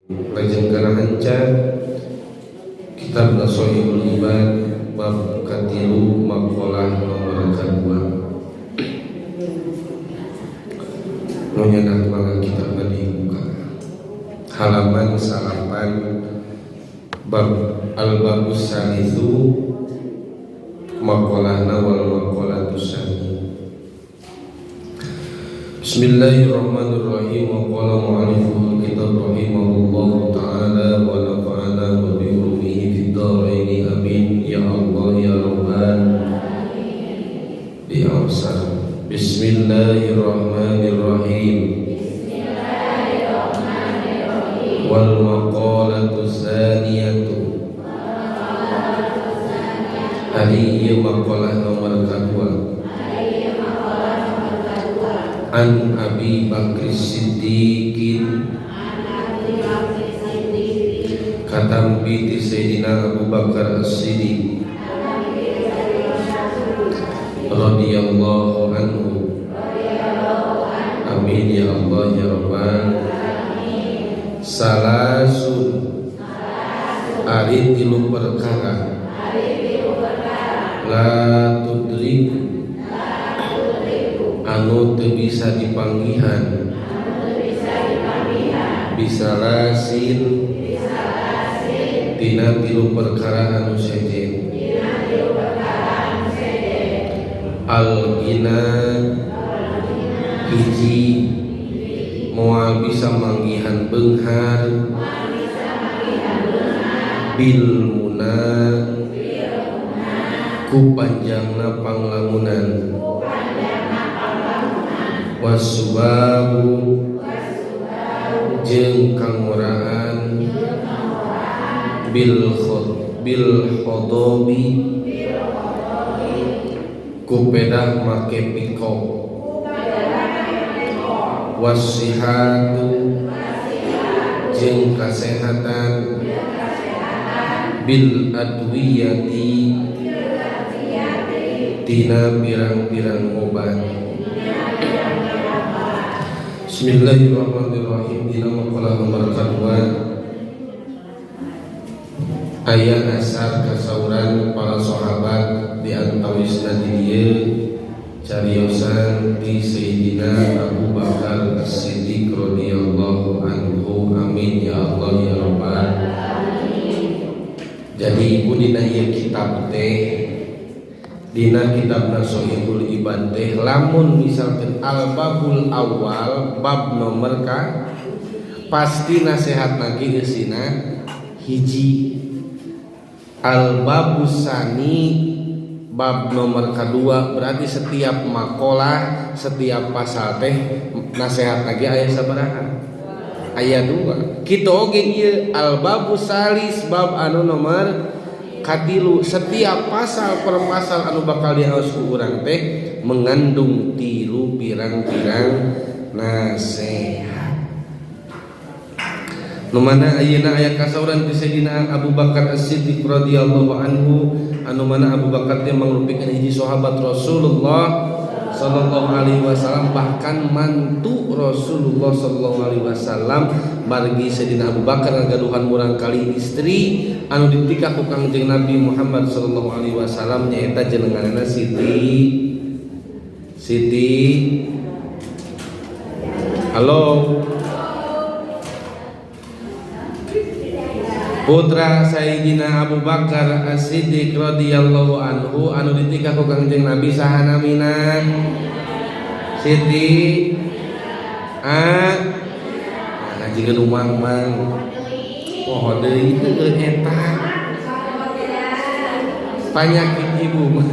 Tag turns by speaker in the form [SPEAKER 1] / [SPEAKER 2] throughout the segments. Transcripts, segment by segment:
[SPEAKER 1] Lajeng kana hanca kitab Nasoihul Ibad bab katilu maqalah nomor kedua. Nu nyandak mangga kitabna dibuka. Halaman salapan bab al-babus salisu maqalahna wal maqalatus sani. Bismillahirrahmanirrahim. Wa qala mu'alliful kitab rahimahullahu ta'ala wa nafa'ana wa bi ulumihi fid dharain, amin ya Allah ya rabbal ya Allah. Bismillahirrahmanirrahim. Bismillahirrahmanirrahim. Wal maqalatu tsaniyatu. Hari ieu maqalah nomor kedua. An Abi Bakr Siddiqin katampi ti Sayyidina Abu Bakar As-Siddiq radhiyallahu anhu. Amin ya Allah ya Rabbal. Salasun ari tilu perkara la tudriku anu teu bisa dipanggihan bisalasin tina tilu perkara anu sejen al gina hiji moal bisa manggihan beunghar bil muna ku panjangna panglamunan wasubabu jeung kangoraan bil khodobi ku pedah make piko wasihatu jeung kasehatan bil adwiyati tina pirang-pirang obat. Bismillahirrahmanirrahim. Dina maqalah nomor kedua aya asar kasauran para sahabat di antawisna di dieu cariosan di Sayyidina Abu Bakar As-Siddiq radhiyallahu anhu. Amin ya Allah ya rabbal. Jadi ibu dina ieu kitab teh, dina kitab Nasoihul Ibad teh, lamun misalkan al-babul awal bab nomor ka pasti nasihat lagi eusina hiji, al-babus sani bab nomor kedua, berarti setiap makalah setiap pasal teh nasihat lagi aya sabaraha? Aya dua. Kitu oge ieu al-babus salis bab anu nomor katilu, setiap pasal per pasal anu bakal dihaos ku urang teh mengandung tilu pirang-pirang nasihat. Nu mana ayeuna aya kasauran ti Sayyidina Abu Bakar As-Siddiq radhiyallahu anhu, anu mana Abu Bakar teh mangrupikeun hiji sahabat Rasulullah sallallahu alaihi wasallam, bahkan mantu Rasulullah sallallahu alaihi wasallam. Margi Sayyidina Abu Bakar ngagaduhan murangkali istri anu ditikah ku Kangjeng Nabi Muhammad sallallahu alaihi wasallam, nyaeta jenenganna Siti Siti Halo putra Sayyidina Abu Bakar As-Siddiq radhiyallahu anhu anu ditikah ku Kangjeng Nabi saha namina? Siti A. Nah, jiga nu mang-mang poho deui heueuh eta panyakit ibu mah.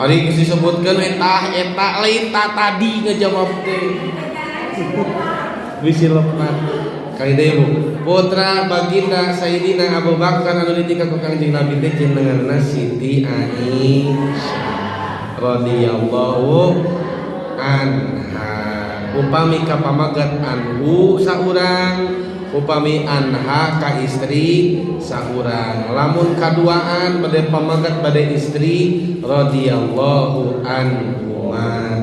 [SPEAKER 1] Ari geus disebutkeun eta eta lain ta tadi ngejawab teh bisi lepat. Kali deui Bu, putra baginda Sayyidina Abu Bakar anu ditikah ku Kangjeng Nabi teh jenenganna Siti Aisyah radhiyallahu anha. Upami ka pamagat anhu saurang, upami anha ka istri saurang, lamun kaduaan bade pamagat bade istri radhiyallahu anhuma,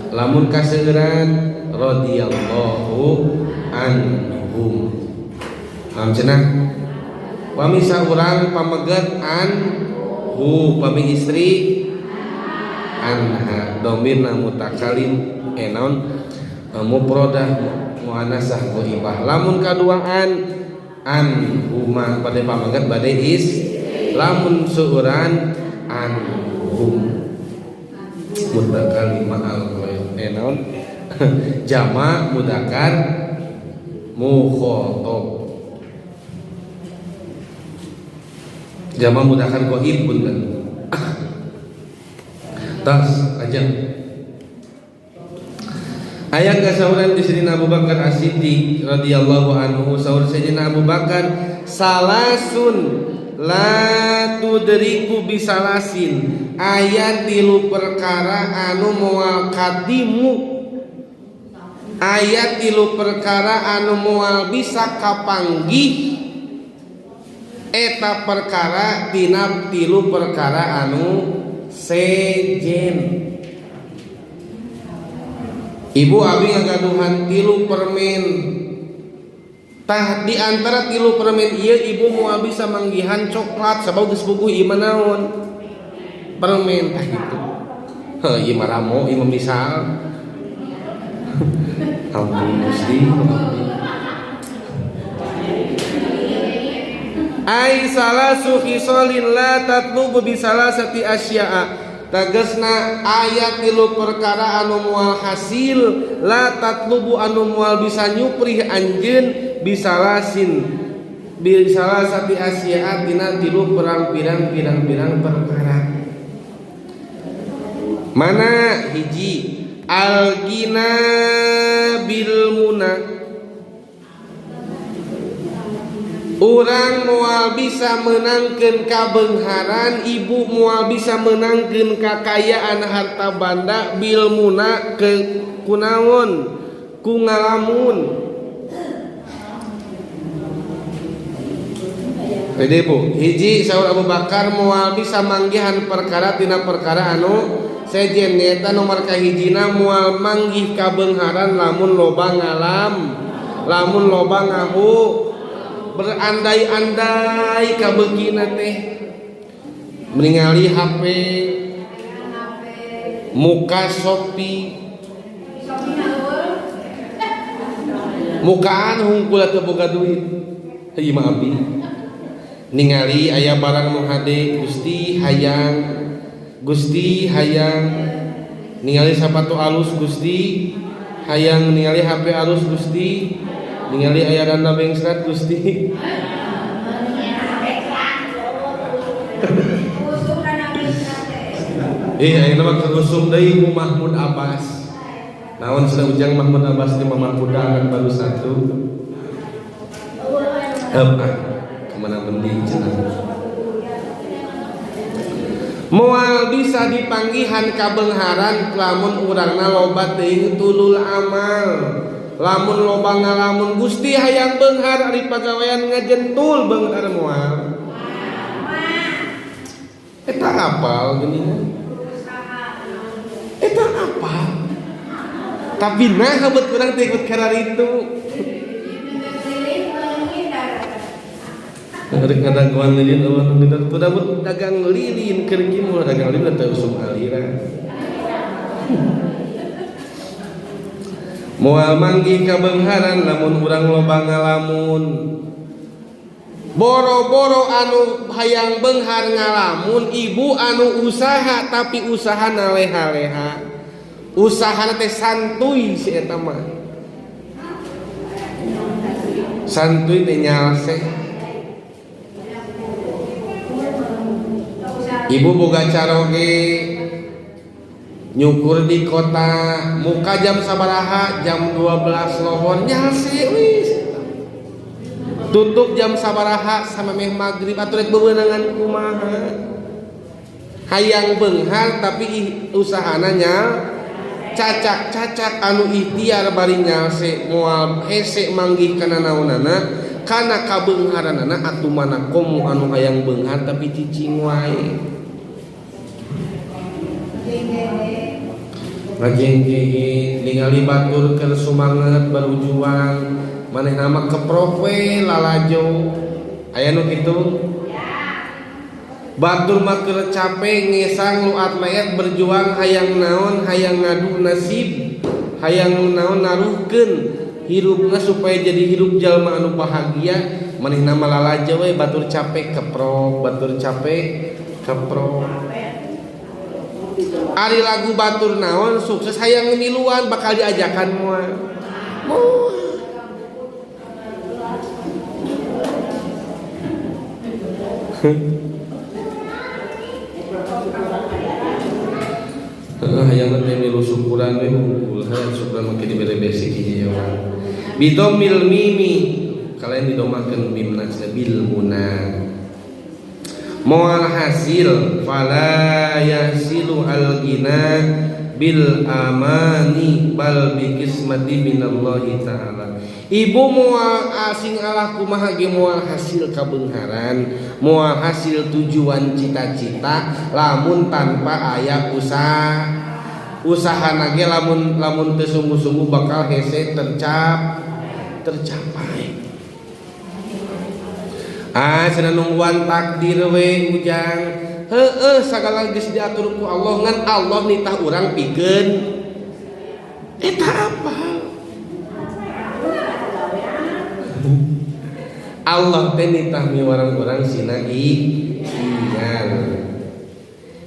[SPEAKER 1] lamun kaseueuran radhiyallahu anhum. Paham cenah? Pami saurang pameget an hu, pami istri anha, domirna mutakalim naon mufradah muannasah ghaibah. Lamun kaduaan an huma bade pameget bade is, lamun seueuran an hum mutakalim ma'al naon jama mudakar mukhotob, jama mudakar ghaib punten. Tas aja ayat kasauran di Sayyidina Abu Bakar As-Siddiq radhiyallahu anhu. Saur Sayyidina Abu Bakar, salasun la tudriku bisalasin, aya tilu perkara anu moal kadimu, aya tilu perkara anu moal bisa kapanggih eta perkara tina tilu perkara anu sejen. Ibu abi ngagaduhan tilu permen, tah di antara tilu permen ieu ibu moal bisa manggihan coklat sabab geus puguh ieu mah naon permen. Tah gitu heuh, ieu mah ramo, ieu mah misal. Ampun Gusti abdi. Ai salasu khisalin la tatlubu bi salasati asya'a, tegesna aya tilu perkara anu moal hasil, la tatlubu anu moal bisa nyuprih anjeun, bisalasin bisalasati asya'a tina tilu perang-pirang pirang-pirang perkara. Mana hiji, al-gina bil muna, urang moal bisa menangkeun kabeungharan, ibu moal bisa menangkeun kakayaan harta banda bil muna ke kunaon ku ngalamun. Jadi bu, hiji saur Abu Bakar moal bisa manggihan perkara tina perkara anu sejen, nyaeta nomor kahijina moal manggih kabeungharan lamun loba ngalam, lamun loba ngahu, berandai-andai kabeukina teh, ningali HP muka Shopee, mukaan hungkul teu boga duit. Heuh mah abdi ningali aya barang nu hade, Gusti hayang, Gusti hayang, ningali sapatu alus Gusti hayang, ningali HP alus Gusti, ningali aya randa bengsrat Gusti. Ayeuna mah kagusum deui ku Mahmud Abbas. Naon cenah ujang Mahmud Abbas di Mamah Kuda anak baru satu. Heup ah, kemana mending cenah. Moal bisa dipanggihan kabeungharan lamun urangna loba teuing tulul amal. Lamun loba ngalamun Gusti hayang beunghar ari pagawean ngajentul beunghar moal. Eta apal geuningan. Eta apal. Tapi nah buat kurang teh ikut kararitu. Rek ngadagoan lilin eueuh nu ngidar teu dapat dagang lilin keur kieu dagang lilin teu usum aliran. Moal manggih kabeungharan lamun urang loba ngalamun. Boro-boro anu hayang beunghar ngalamun, ibu anu usaha tapi usahana leha-leha. Usahana teh santuy si eta mah. Santuy teh nyalse. Ibu boga caroge nyukur di kota, muka jam sabaraha, jam 12 lohor nyalse wis. Tutup jam sabaraha sama meh magrib atuh rek bewenangan kumaha. Hayang beunghar tapi usahana nyal cacak-cacak anu ikhtiar bari nyalse moal hese manggih kana naonana kana kabeungharanana atuh mana komo anu hayang beunghar tapi cicing wae. Ngajengkehe ningali batur keur sumanget berjuang Manehna mah keprok we lalajo. Aya nu kitu? Batur mah keur capek ngesang luat leet berjuang hayang naon, hayang ngadu nasib, hayang naon naruhkeun hirupna supaya jadi hirup jalma anu bahagia. Manehna mah lalajo we, batur capek keprok, batur capek keprok. Ari lagu batur naon sukses hayang miluan bakal diajakan moal. Moal. Heeh, hayang teh milu syukuran we hungkul, hayang syukuran make dibere basic hiji urang. Bidomil mimi, kalian didomahkeun mimna bil muna. Moal hasil fala yahsilu al gina bil amani bal bi qismati minallahi ta'ala. Ibu moal asing Allah kumaha ge moal hasil kabeungharan, moal hasil tujuan cita-cita lamun tanpa aya usaha. Usahana ge lamun lamun teu sungguh-sungguh bakal hese tercapai. Ah cenah nungguan takdir we ujang. Heueuh sagala geus diatur ku Allah ngan Allah nitah urang pikeun eta apa? Allah teh nitah miwarang urang sina ikhtiar.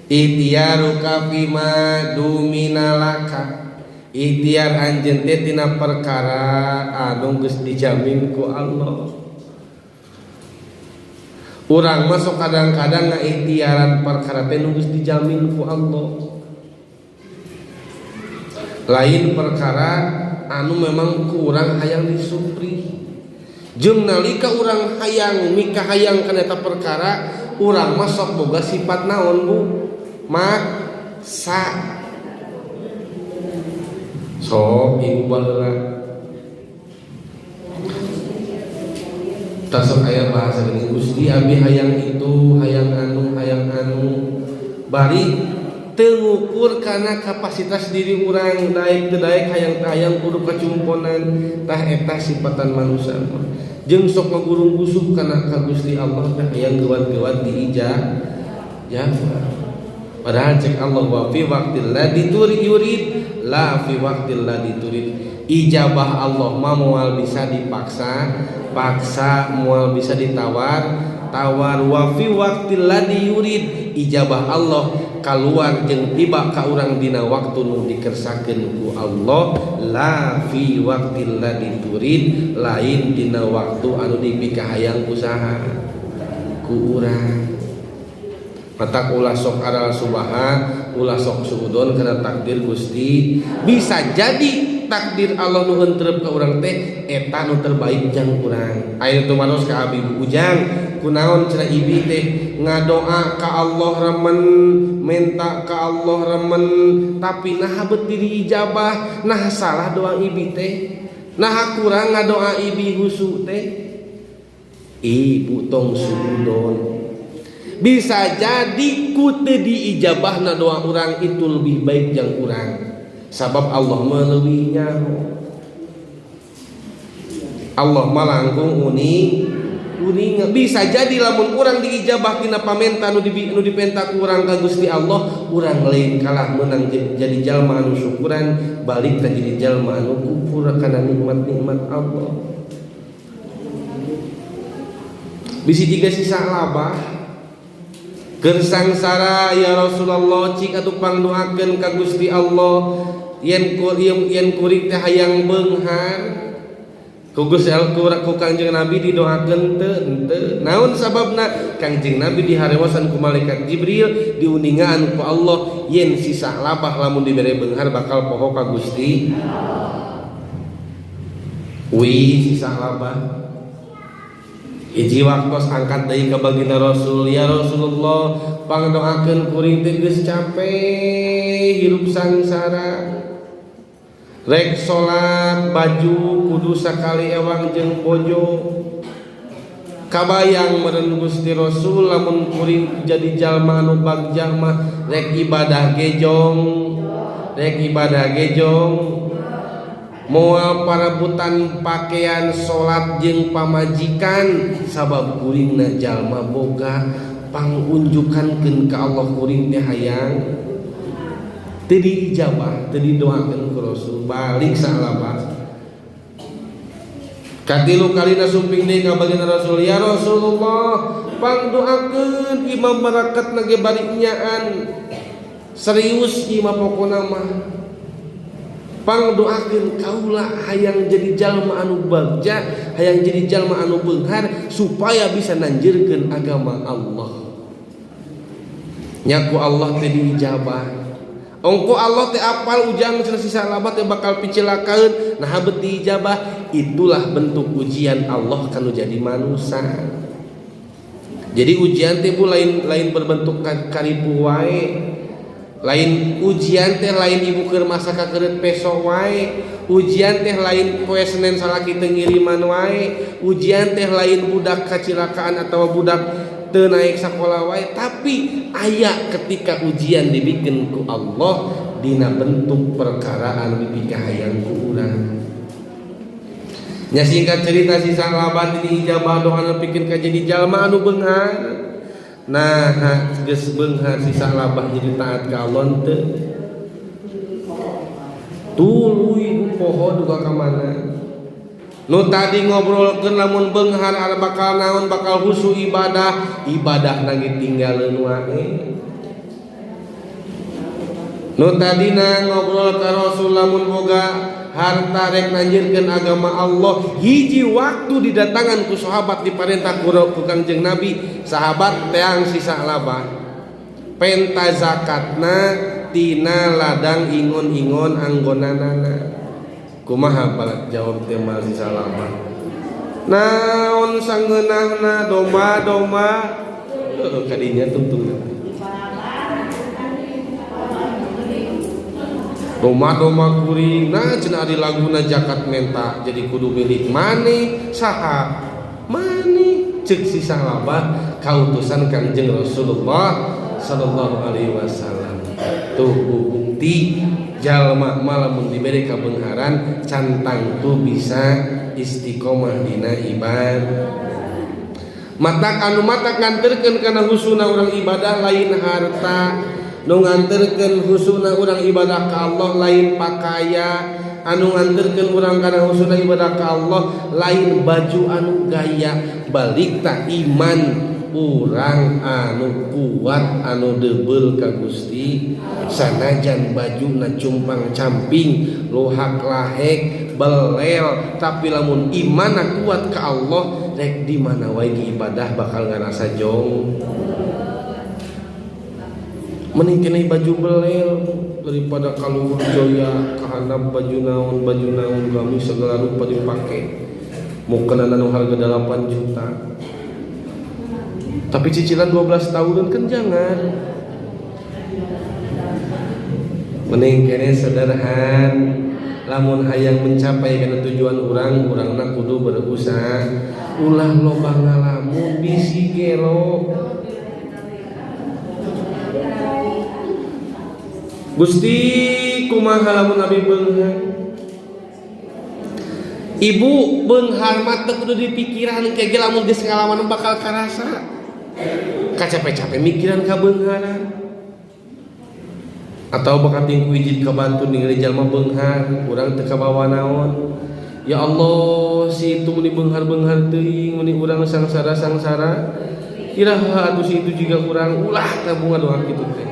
[SPEAKER 1] Ikhtiaruka fima duminalaka. Ikhtiar anjeun teh tina perkara anu geus dijamin ku Allah. Urang mah sok kadang-kadang ngaikhtiaran perkara teh nu geus dijamin ku Allah. Lain perkara anu memang ku urang hayang disupri. Jeung nalika urang hayang mikahayang kana eta perkara, urang mah sok boga sifat naon Bu? Maksa. Sok ibu baheula tasok aya bahasa gini, Gusti abi hayang itu, hayang anu, hayang anu. Bari teu ngukur kana kapasitas diri urang, daek teu daek hayang teu hayang kudu kacumponan. Tah eta sifatan manusia mah. Jeung sok ngagurung gusuh kana ka Gusti Allah teh hayang geuwat-geuwat diijabah. Padahal cek Allah wa fi waqtil ladzi yurid la fi waqtil ladzi turid. Ijabah Allah mah moal bisa dipaksa, paksa moal bisa ditawar, tawar. Wa fi waqtil ladzi yurid, ijabah Allah kaluar jeung tiba ka urang dina waktu nu dikersakeun ku Allah, la fi waqtil ladzi turid, lain dina waktu anu dipikahayang ku saha ku urang. Matak ulah sok aral subaha, ulah sok suudon kana takdir Gusti. Bisa jadi takdir Allah nu entrep ka urang teh eta nu terbaik jang urang. Aya tumaros ka abi Ujang, kunaon cenah ibi teh ngadoa ka Allah remen, minta ka Allah remen, tapi naha beut diri ijabah, nah salah doa ibi teh. Naha kurang ngadoa ibi husu teh. Ibu tong suudon. Bisa jadi ku teu diijabahna doa urang itu lebih baik jang urang. Sabab Allah mah leuwih nyaho. Allah mah langkung uning uning. Bisa jadi lamun urang diijabah tina pamenta nu dipenta ku urang ka Gusti Allah, urang lain kalah meunang jadi jalma anu syukuran, balik ka jadi jalma anu kufur kana nikmat-nikmat Allah. Bisi jiga sisa labah keur sangsara ya Rasulullah cik atuh pangdoakeun ka Gusti Allah yen kuring teh hayang beunghar. Ku Gusti Allah ku Kangjeng Nabi didoakeun teu henteu. Naon sababna? Kangjeng Nabi diharewasan ku malaikat Jibril diuningaan ku Allah yen sisa labah lamun dibere beunghar bakal poho ka Gusti. Wih sisa labah. Hiji waktos angkat deui ka baginda Rasul, ya Rasulullah pangdoakeun kuring teh geus capek hirup sangsara. Rek salat baju kudu sakali ewang jeung bojo. Kabayang meureun Gusti Rasul lamun kuring jadi jalma anu bagja mah rek ibadah gejong, rek ibadah gejong. Moal parabutan pakaian salat jeung pamajikan sabab kuringna jalma boga pangunjukankeun ka Allah kuring teh hayang teu diijabah teu didoakeun ku Rasul balik Sa'labah. Katilu kalina sumping deui ka baginda Rasul, ya Rasulullah pangdoakeun imam barakat ge bari nyaan serius imam pokona mah pangdoakeun kaula hayang jadi jalma anu bagja hayang jadi jalma anu beunghar supaya bisa nanjirkeun agama Allah. Nyaku Allah teh diijabah. Ongko Allah teh apal ujang cenah si Sa'labah teh bakal picilakaeun nah bet diijabah. Itulah bentuk ujian Allah kanu jadi manusia. Jadi ujian teh bu lain berbentuk karipu wae. Lain ujian teh lain ibu keur masak kakeureut peso wae. Ujian teh lain poe Senin salaki teu ngiriman wae. Ujian teh lain budak kacilakaan atau budak teu naik sakola wae, tapi aya ketika ujian dibikin ku Allah dina bentuk perkara anu dipikahayang ku urang. Nya singkat cerita si Sa'labah ini ijabah doa pikeun ka jadi jalma anu beunghar. Nah geus beunghar si Sa'labah jadi taat ka Allah teu tuluy poho duka ka mana. Nu tadi ngobrolkeun lamun beunghar bakal naon bakal husu ibadah, ibadah nagi tinggaleun wae. Nu tadina ngobrol ka Rasul lamun boga harta rek nanjirkeun agama Allah, hiji waktu didatangan ku sahabat diparentah ku Kangjeng Nabi, sahabat teang si Sa'labah penta zakatna tina ladang ingon-ingon anggonanana. Kumaha balad jawab teh mal si Sa'labah? Naon sangeunahna domba-domba heuh kadinya tungtung. Domba-domba kuring nah cenah ari laguna zakat menta jadi kudu milik maneh saha maneh ceuk si Sa'labah kautusan Kangjeng Rasulullah sallallahu alaihi wasallam. Tuh bukti jalma malamun diberi kabeungharan cantang tuh bisa istiqomah dina ibadah. Matak anu matak nganterkeun kana husuna urang ibadah lain harta, nu nganterkeun husuna urang ibadah ka Allah lain pakaya, anu nganterkeun urang kana husuna ibadah ka Allah lain baju anu gaya, balik ta iman urang anu kuat anu debel ka Gusti sanajan bajuna cumpang camping luhak lahek belel tapi lamun imanna kuat ka Allah rek di mana wae ibadah bakal ngarasa jong. Mending kena baju belel daripada kaluhur joya kahandap baju naon gamis segala rupa dipake mukena anu harga 8 juta tapi cicilan 12 tahunan kan jangan. Mending kene sederhan lamun hayang mencapai kana tujuan urang urangna kudu berusaha ulah loba ngalamun bisi gelo. Gusti kumaha lamun abi beunghar? Ibu beunghar mah teu kudu dipikiran ke ge lamun geus ngalaman bakal karasa. Kacape-cape mikiran kabeungharan. Atau bakal tingku izin ka bantu ningali jalma beunghar, urang teu kabawa naon. Ya Allah, si itu meni beunghar-beunghar teuing, meni urang sangsara-sangsara. Iraha atuh si itu juga urang ulah tabungan doa kitu teh.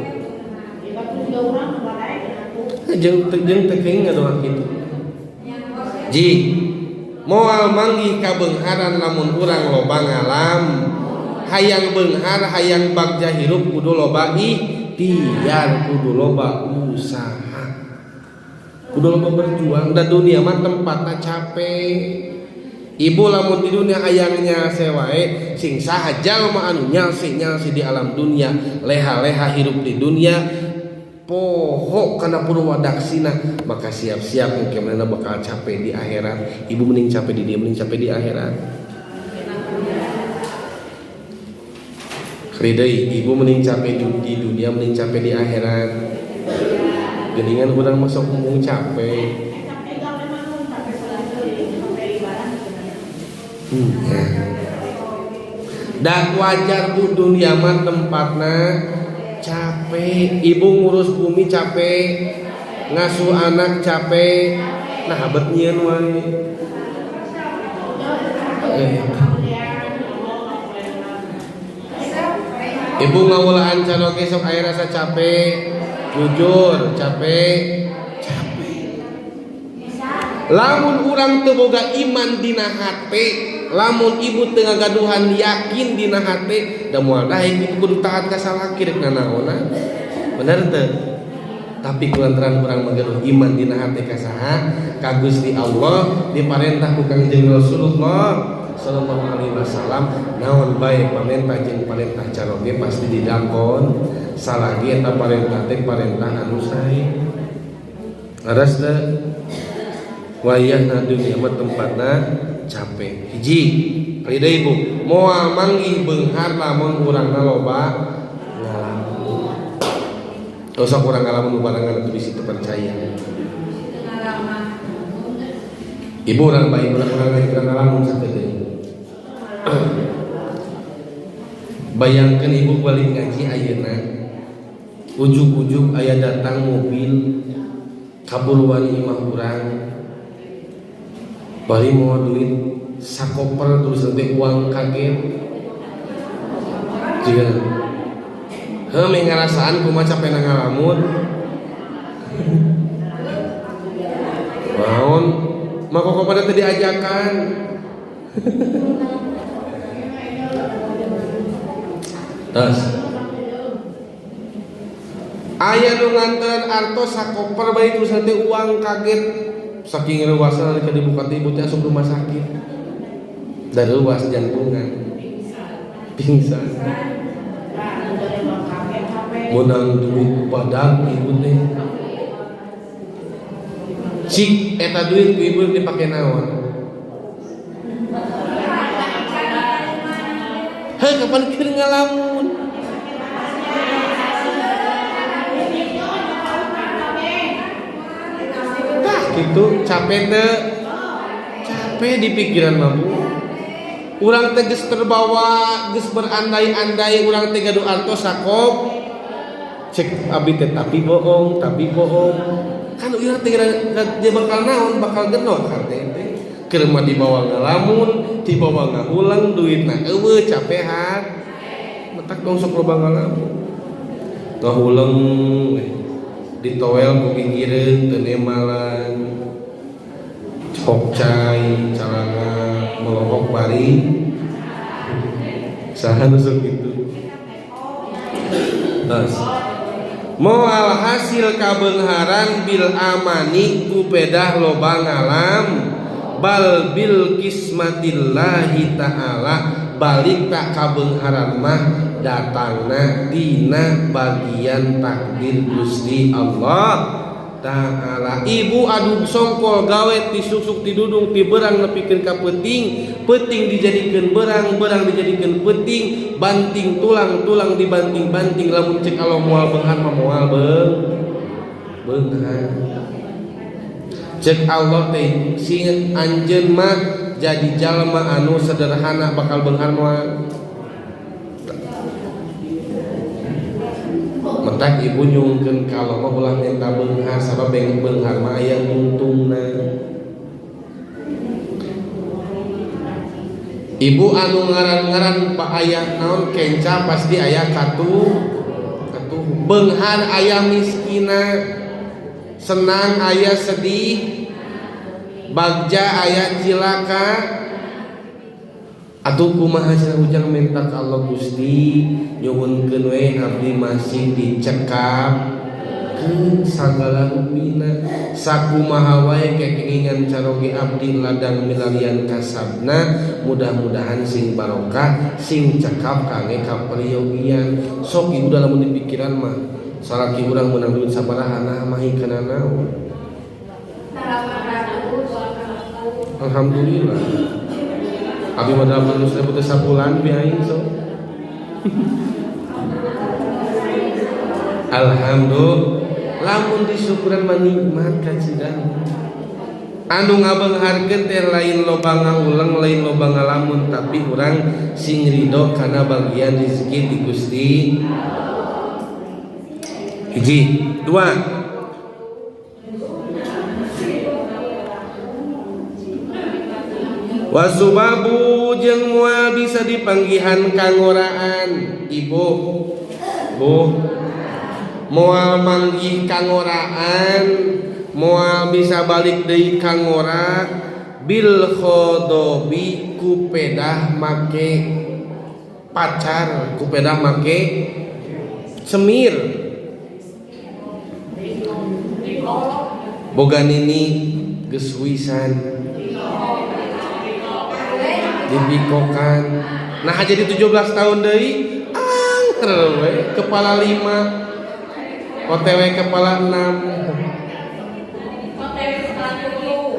[SPEAKER 1] Jeung teu keung ngadoa kitu. Ji moal manggih kabeungharan lamun urang loba ngalam. Hayang beunghar, hayang bagja hirup kudu loba ikhtiar, kudu loba usaha. Kudu loba berjuang da dunia mah tempatna capek. Ibu lamun di dunia hayang nyalse wae sing saha jalma anu nyalse-nyalse di alam dunia, leha-leha hirup di dunia poho kana purwadaksina maka siap-siap engke manehna bakal capek di akhirat. Ibu mending capek di dia mending capek di akhirat. Kridei ibu mending capek di dunia mending capek di akhirat. Geningan urang masuk kumpung capek. Ya. Da wajar bu, dunia mah tempatna capek. Ibu ngurus bumi capek, ngasuh anak capek, nah bet nyieun wae. Eh. Ibu ngawulaan caroge sok aya rasa capek, jujur capek, capek. Lamun urang teu boga iman dina hate, lamun ibu teu ngagaduhan yakin dina hate, da moal daek ibu kudu taat ka salaki rek nanaonna. Bener teu? Tapi kulantaran urang magaduh iman dina hate ka saha? Ka Gusti Allah, diparentah ku Kangjeng Rasulullah sallallahu alaihi wasallam, naon bae pamentah jeung parentah caroge pasti didakon salagi eta parentah teh parentah anu sae. Leres teu? Wayahna dunia mah tempatna capek. Hiji kali deui ibu, moal manggih beunghar lamun urangna loba ngalamun. Sok urang ngalamun barengan atuh bisi teu percaya. Ibu urang bae urang lagi urang ngalamun sakedeung. Bayangkan ibu balik ngaji ayeuna, ujug-ujug aya datang mobil kaburuan imah urang, bari mau duit sakoper terus nanti uang kaget jika heuh meh ngarasaan kumaha capek ngalamun naon mah kok pada teu diajakan. Terus aya nu nganteun artos sakoper bae terus nanti uang kaget saking reuasna nalika dibuka teh ibu teh asup rumah sakit da reuas jantungan pingsan menang duit badag ibu teh cik eta duit ku ibu dipake naon. Heh kapan keur ngalamun. Tah gitu capek teh, capek di pikiran mah bu. Urang teh geus terbawa, geus berandai-andai urang teh gaduh artos sakop. Cek abi teh tapi bohong, tapi bohong. Kan urang teh dia bakal naon, bakal genok hate teh. Keur mah dibawa ngalamun, dibawa ngahulang duitna eueuh capehan. Matak dong sok loba ngalamun. Ngahuleng we. Ditoel ku ginggireun teu nemalan. Cokcai calana melohok bari. Saha nu sok kitu. Terus moal hasil kabeungharan bil amani ku pedah loba ngalam bal bil kismatillahi ta'ala balik tak kabeungharan mah datangna dina bagian takdir Gusti Allah ta'ala. Ibu adu songkol gawe ti susuk ti dudung ti berang nepikeun ka peuting, peuting dijadikeun berang, berang dijadikeun peuting, banting tulang, tulang dibanting-banting lamun cek Allah moal beunghar mah moal beunghar. Cek Allah teh sing anjeun mah jadi jalma anu sederhana bakal beunghar moal. Mentak ibu nyungkeun ka Allah mah ulah minta beunghar sabab beunghar mah aya untungna. Ibu anu ngaran-ngaran pak aya naon kenca pasti aya katuh katuh beunghar aya miskina, senang aya sedih, bagja aya cilaka. Atuh kumaha cenah ujang minta ka Allah Gusti nyuhunkeun we abdi masih dicekap ke sagala rupina sakumaha wae kekengingan caroge abdi ladang milarian kasabna mudah-mudahan sing barokah sing cekap kangge kaperyogian. Sok ibu dalam dipikiran mah salaki urang meunang duit sabaraha nah mah kana naon. Alhamdulillah abi mah 800.000 teh sabulan bi aing sok. Alhamdulillah lamun disyukuran mah nikmat kacidang. Anu ngabeungharkeun teh lain loba ngauleng, lain loba ngalamun, tapi urang sing ridho kana bagian rezeki ti Gusti. Hiji, dua. Wasubabu jeung moal bisa dipanggihan kangoraan. Ibu, bu, moal manggih kangoraan, moal bisa balik deui kangora bil khodobi ku pedah make pacar, ku pedah make semir. Boga nini geus wisan dibikokan. Nah jadi 17 tahun deui angker we kepala 5 OTW kepala 6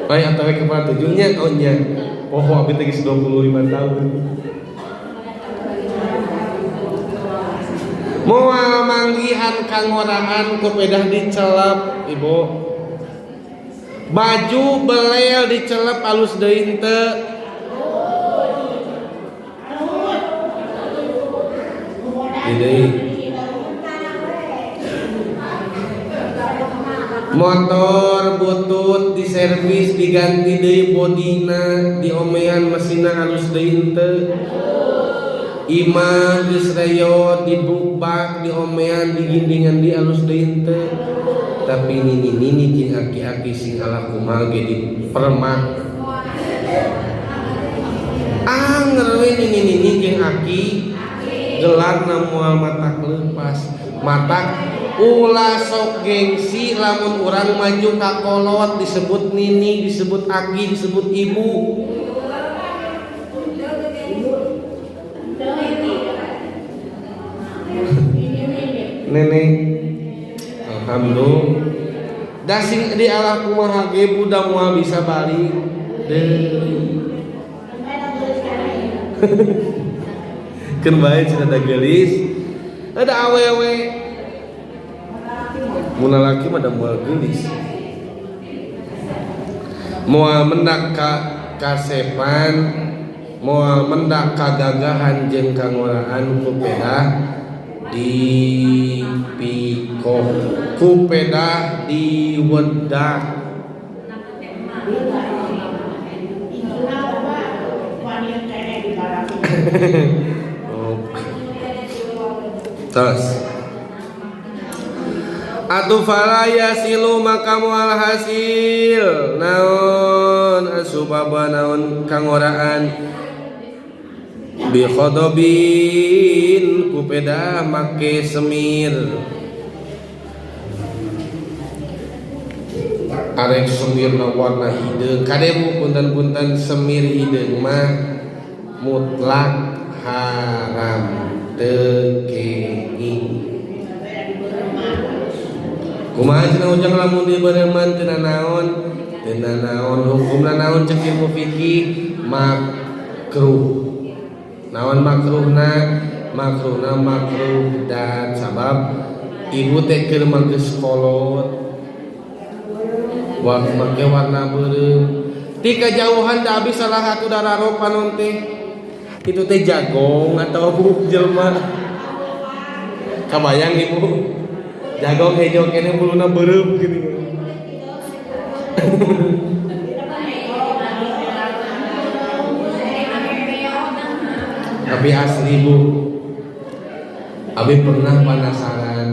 [SPEAKER 1] OTW OTW kepala 7 nya oh nya poho abi teh geus 25 tahun. Moal manggihan kangoraan ku pedah dicelep ibu. Baju belel dicelep alus deui henteu. Deui. Motor butut diservis diganti deui bodina, diomean mesinna alus deui henteu. Imah geus reyot dibukbak diomean digindingan di alus deui henteu. Tapi nini-nini jeung aki-aki sing ala kumaha ge dipermak. Anger we nini-nini jeung aki gelarna moal matak leupas. Matak ulah sok gengsi lamun urang maju ka kolot disebut nini, disebut aki, disebut ibu. Nenek alhamdulillah da sing di Allah kumaha ge budak moal bisa balik deui. Keun bae cenah da geulis ada awewe mun lalaki mah da moal geulis moal mendak ka kasepan moal mendak kagagahan jeung kangoraan ku pedah dipikoh ku pedah diwedak. Oh. Terus atuh fala yasilu maka moal hasil naon asubaba naon kangoraan bi khodobin ku pedah make semir. Arek semirna warna hideung kade bu punten-punten semir hideung mah mutlak haram teu kenging. Kumaha cenah ujang lamun dibereuman teu nanaon? Teu nanaon hukumna naon cek ilmu fikih makruh. Naon makruhna? Makruhna makruh dan sabab ibu teh keur mah geus kolot. Wah make warna beureum. Ti kajauhan da abi salah satu dararopa non teh. Itu teh jagong atau buk jelema. Kabayang ibu. Jagong hejo kene buluna beureum gini. Tapi asli bu, abi pernah penasaran.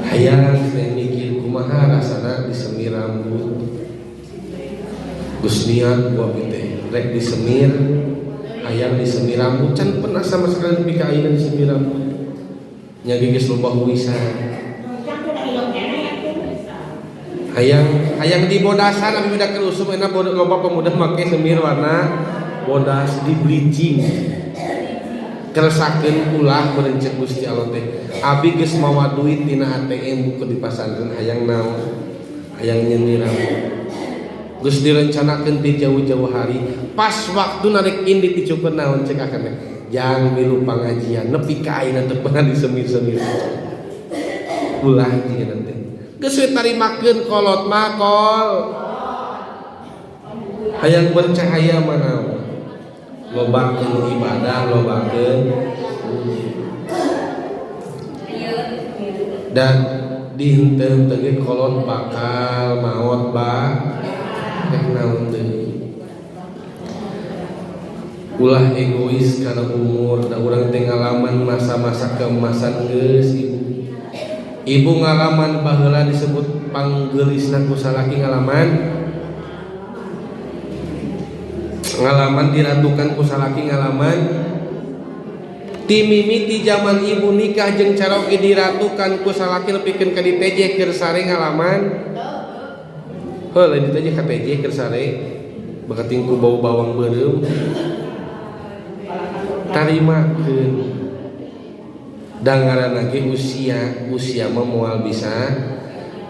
[SPEAKER 1] Hayang saya mikir kumaha rasana disemir rambut. Geus niat ku abi teh rek disemir, hayang disemir rambut can pernah sama sekali nepi ka ayeuna disemir rambut. Nya ge geus loba huisan. Hayang hayang dibodasan abi udah keur usum enak loba pemuda make semir warna bodas di bleaching. Keresakeun ulah merencek Gusti Allah teh. Abi geus mawa duit tina ATM buku di pasantren hayang naon? Hayang nyeunir rambut. Geus direncanakeun ti jauh-jauh hari. Pas waktu narik indit dicukur naon cek akan teh. Jang milu pangajian nepi ka ayeuna teu pernah disemir-semir. Ulah jiga teh. Geus we tarimakeun kolot mah kol. Hayang bercahaya mana? Lobakeun ibadah, lobakeun dan dihenteu-henteu ge kolot bakal maot ba rek naon deui. Ulah egois karena umur, da urang teh ngalaman masa-masa keemasan geus ibu. Ibu ngalaman baheula disebut panggeulisna ku salaki, ngalaman ngalaman diratukan ku salaki, ngalaman ti mimiti zaman ibu nikah jeung caroge diratukan ku salaki nepikeun ka ditejeh keur sare, ngalaman heuh lain ditejeh ka tejeh keur sare bakating ku bau bawang beureum. Tarimakeun da ngaranna ge usia, usia mah moal bisa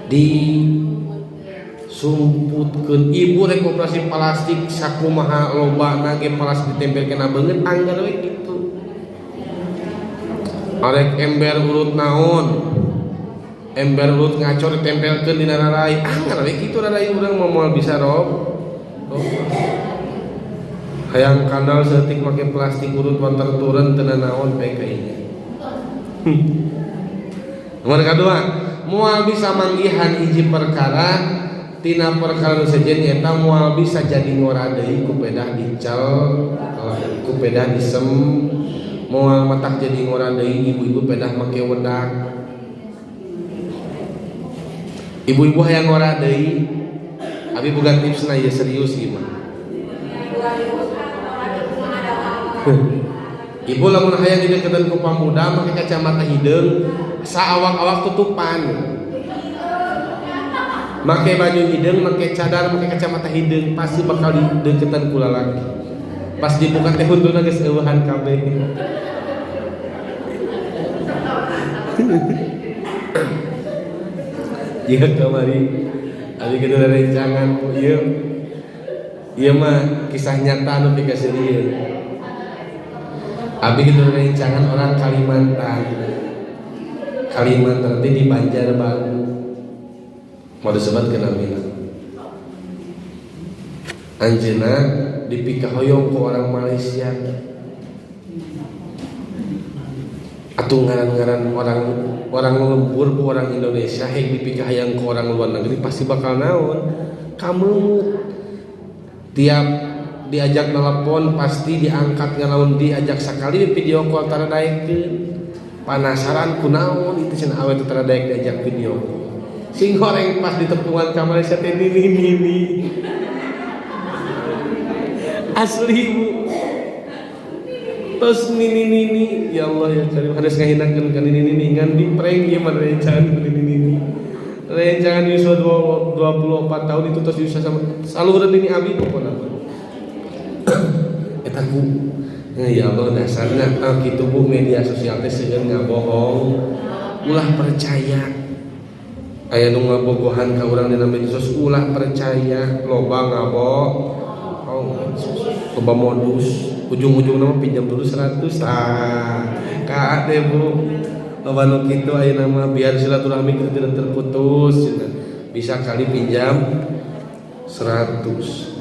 [SPEAKER 1] disumputkeun. Ibu rek operasi plastik sakumaha lobana ge plastik ditempelkeun na beungeut angger we kitu. Arek ember urut naon, ember urut ngacor ditempelkeun dina rarai angger we kitu rarai urang mah moal bisa rob. Hayang kandal saeutik make plastik urut water turun teu naon PKI-nya. Nomor kedua, moal bisa manggihan hiji perkara tina perkara nu sejen nyata moal bisa jadi ngora deui ku pedah dical ku pedah disem, moal matak jadi ngora deui ibu-ibu pedah make wedak. Ibu-ibu hayang ngora deui, abi bukan tipsna ya, serius ieu mah. Ibu lamun hayang dideketan ku pamuda make kacamata hideung saawak-awak tutupan, make baju hideung, make cadar, make kacamata hideung, pasti bakal dideketan ku lalaki. Pas dibuka teh huntuna geus eueuhan kabeh. Ieu kamari abi kitu rencangan bu, ieu ieu mah kisah nyata anu pikaseurieun. Abi kitu rencangan orang Kalimantan. Kalimantan teh di Banjarbaru. Mau disebut ke namina. Anjeunna dipikahoyong ku orang Malaysia. Atuh ngaran-ngaran orang lembur bu orang Indonesia hek dipikahayang ku orang luar negeri pasti bakal naon? Kameut. Tiap diajak telepon pasti diangkat, ngalamun diajak sekali di video call tara daekeun. Penasaran kunaon itu cenah awe teh tara daek diajak video call. Sing goreng pas ditepungan ka Malaysia teh nini nini. Asli bu. Terus nini nini, ya Allah ya Karim, harus ngahinakeun ka nini nini ngan di prank ieu mah rencangan ku nini nini. Rencangan yuswa 24 tahun itu terus yuswa sama saluran nini abi pokona mah. Eta ku ya Allah dasarna kitu bu, media sosial teh seueur ngabohong. Ulah percaya. Aya nu ngabogohan ka urang dina media sosial ulah percaya, loba ngabohong. Loba modus, ujung-ujungna mah pinjam dulu 100 tah. Kade bu. Loba nu kitu ayeuna mah biar silaturahmi kita tidak terputus cenah. Bisa kali pinjam 100.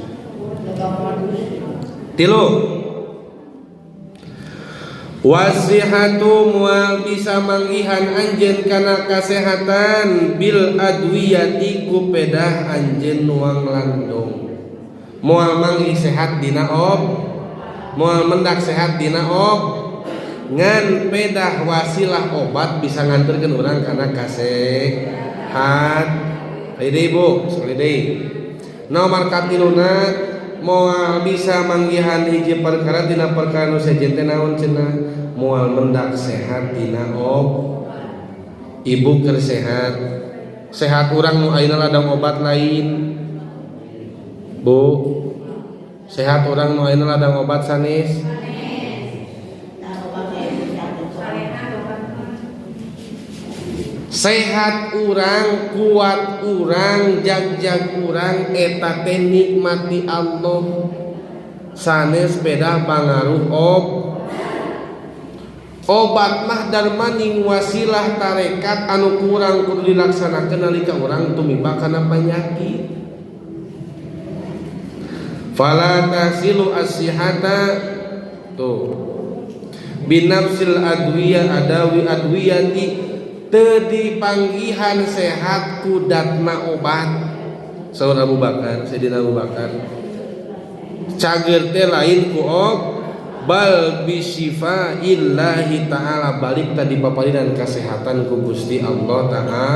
[SPEAKER 1] Tilu wasihatu mual bisa manggihan anjeun kana kasehatan bil adwiyati ku pedah anjeun nuang landong. Moal manggih sehat dina ob, moal mendak sehat dina ob, ngan pedah wasilah obat bisa nganterkeun urang kana kasehat. Ayo deui bu, sekali deui. Nomor katiluna moal bisa manggihan hiji perkara dina perkara nu sejen teh naon cenah, moal mendak sehat dina ob. Ibu keur sehat, sehat urang nu ayeuna ladang obat lain bu, sehat urang nu ayeuna ladang obat sanes. Sehat urang, kuat urang, jag-jag urang eta teh nikmati Allah. Sanes beda pangaruh ob. Obat mah darmaning wasilah tarekat anu kurang kudu dilaksanakeun nalika urang tumiba kana panyakit. Fala tahsilu as-sihata tuh binafsil adwiya adawi adwiyati, teu dipanggihan sehat ku datna obat. Saur Abu Bakar, Sayyidina Abu Bakar, cager teh lain ku ob bal bisyifa'illahi ta'ala, balik tadi paparinan kesehatan ku Gusti Allah Ta'ala.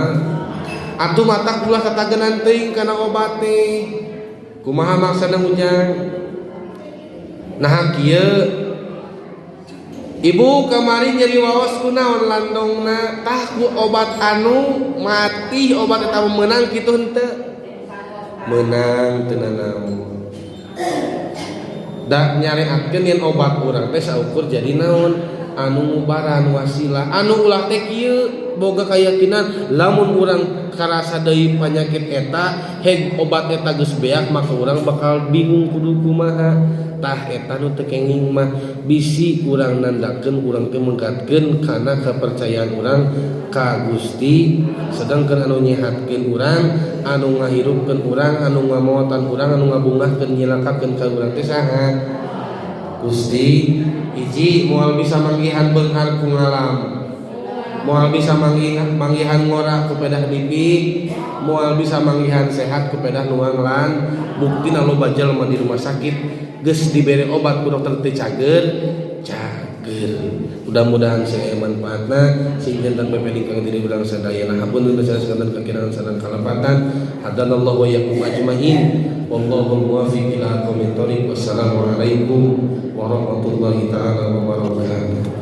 [SPEAKER 1] Atuh matak ulah tatagenan teuing kana obat teh. Kumaha maksana, Ujang? Nah, kieu, Ibu kamari nyeri waos kunaon landongna? Tah, ku obat anu mati. Obat eta meunang kitu henteu? Meunang teu nanaon, da nyareatkeun yen obat urang teh saukur jadi naon anu ngubaran wasilah. Anu ulah teh kieu, boga keyakinan lamun urang karasa deui penyakit eta, heg obat eta geus beak, maka urang bakal bingung kudu kumaha. Tah, eta nu teu kenging mah. Bisi urang nandakeun urang teh menggatkeun kana kepercayaan urang ka Gusti, sedangkan anu nyehatkeun urang, anu ngahirupkeun urang, anu ngamotan urang, anu ngabungahkeun nyilakakeun ka urang teh saha? Gusti. Hiji, moal bisa manggihan beunghar ku ngalam, moal bisa manggihan ngora ku pedah bibi, moal bisa manggihan sehat ku pedah nuang lan. Buktina loba jelema di rumah sakit geus dibere obat ku dokter teu cager cager. Mudah-mudahan sing aya manfaatna, sing janten pepeling kang diri urang sadayana. Hapunten sanes kakirangan sareng kalepatan. Hadanallahu wa iyyakum ajmain, wallahu muwaffiq ila aqwamit thoriq. Wassalamualaikum warahmatullahi taala wabarakatuh.